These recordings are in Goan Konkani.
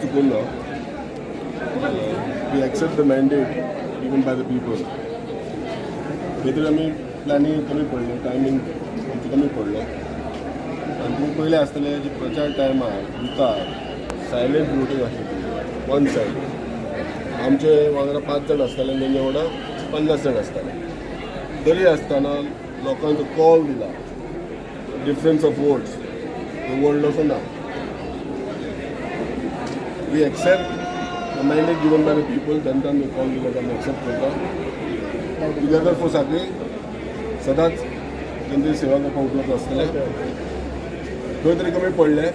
चुकून ना. We accept the mandate given by the people. खंय तरी आमी प्लॅनिंग कमी पडलें, टायमींग आमचें कमी पडलो आनी तुमी पयलें आसतलें जे प्रचार टायमार मुखार सायलेंट वोटींग आशिल्ली वन सायड. आमचे वांगडा पांच जाण आसताले आनी तेंच्या वांगडा 50 जाण आसताले. तरी आसतना लोकांक कॉल दिला, डिफरन्स ऑफ वोट्स तो व्हडलोसो ना. We accept the mandate given by the people. जनतान call दिला, आमी एक्सेप्ट करता. टुगेदर फॉर सांखळी सदांच जनतेची सेवा करपाक उपलब्ध आसतले. खंय तरी कमी पडले.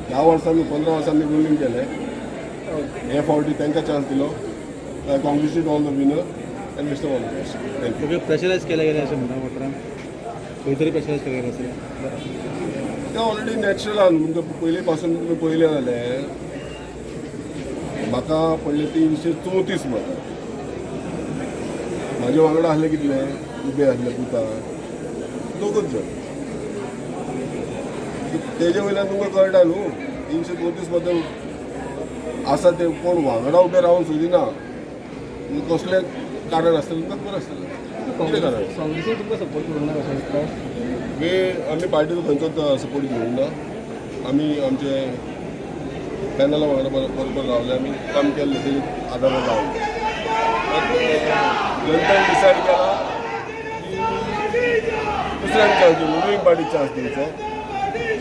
10 वर्सांनी, 15 वर्सांनी रुलींग केलें. हे फावटी तांकां चान्स दिलो. I congratulate all the winner and wish all the best. Thank you. Okay, pressurise केलं गेलं अशें म्हणटा वोटरांक, खंय तरी प्रेशरायज केलें गेलें आसलें. ते ऑलरेडी नॅचरल आहा न्हू. तुमकां पयलीं पासून तुमी पयलें जाल्यार म्हाका पडले 334 मतां. म्हाजे वांगडा आसले कितले उबे आसले बुथार? दोगूच जाण. तेजे वयल्यान तुमकां कळटा न्हू, 334 मतां आसा ते कोण वांगडा उबे रावन सोदिना. कसलें कारण आसतलें तुमकां खबर आसतलें कितें कारण. काँग्रेसीन तुमकां सपोर्ट करूंक ना कशें दिसता? वे आमी पार्टीचो खंयचोच सपोर्ट घेवंक ना. आमी आमचे पॅनला वांगडा बरोबर रावले. आमी काम केल्लें तेजे आदारार रावले. जनतेन डिसायड केला की दुसऱ्यांक चान्स दिवन, रुलींग पार्टीक चान्स दिवचो.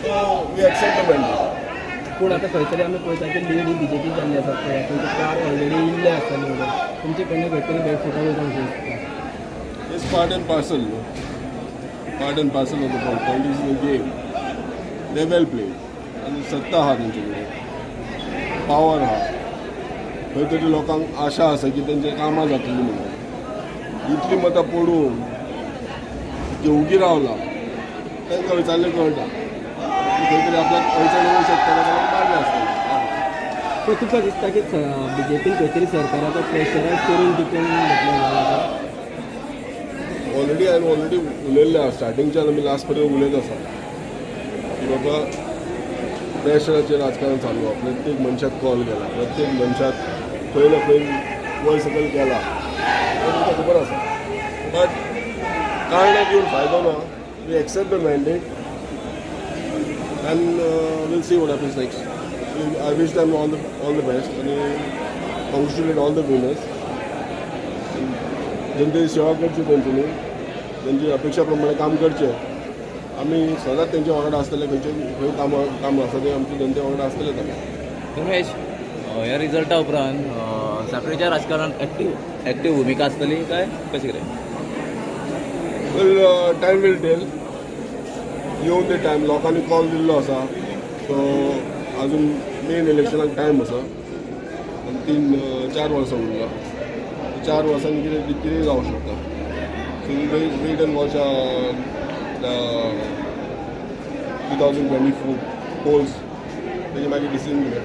So we accept the mandate. पूण आतां खंय तरी आमी पळयता की लीड ही बीजेपी जाल्ली आसा पळय. तुमचे चार ऑलरेडी इल्ले आसता निवडून. तुमचे कडल्यान खंय तरी बॅकफुटार वयता अशें दिसता. It's part and parcel, no? Part and parcel of the politics is a game. They well played. आनी सत्ता आहा तेंचे कडेन, पावर आहा. खंय तरी लोकांक आशा आसा की तेंचे कामां जातलीं म्हणून. इतलीं मतां पडून जे उगी रावला तांकां विचारलें कळटा की खंय तरी आपल्याक अडचण येवंक शकता, ताका लागून मारलें आसतलें. सो तुका दिसता की बीजेपीन खंय तरी सरकाराचो प्रेशरायज करून जिखून घेतलें जाल्यार? ऑलरेडी हांवें ऑलरेडी उलयल्लें आसा. स्टार्टिंगच्यान आमी लास्ट पर्यंत उलयत आसा की बाबा, प्रेशराचेर राजकारण चालू आहा. प्रत्येक मनशाक कॉल केला, प्रत्येक मनशाक खंय ना खंय वयर सकयल केला हें तुमकां खबर आसा. बट कारणां दिवन फायदो ना. We accept the mandate and we'll see what happens next. I wish them all the best आनी कॉंग्रेच्युलेट ऑल the winners. जनतेची सेवा करची तेंच्यांनी, तेंची अपेक्षा प्रमाणे काम करचें. आमी सदांच तेंच्या वांगडा आसतले. खंयचे खंय कामां कामां आसा ते आमच्या जनते वांगडा आसतलेच आमी. रमेश, ह्या रिजल्टा उपरांत सांखळेच्या राजकारणात एक्टीव एक्टीव भुमिका आसतली काय कशें कितें? Well, time will tell. येवन ते टायम. लोकांनी कॉल दिल्लो आसा. सो अजून मेन इलेक्शनाक टायम आसा आनी 3 4 वर्सां उरला. 4 वर्सांनी कितें कितें जावंक शकता. So wait and watch the 2024 polls. तेजे मागीर डिसिजन घेवया.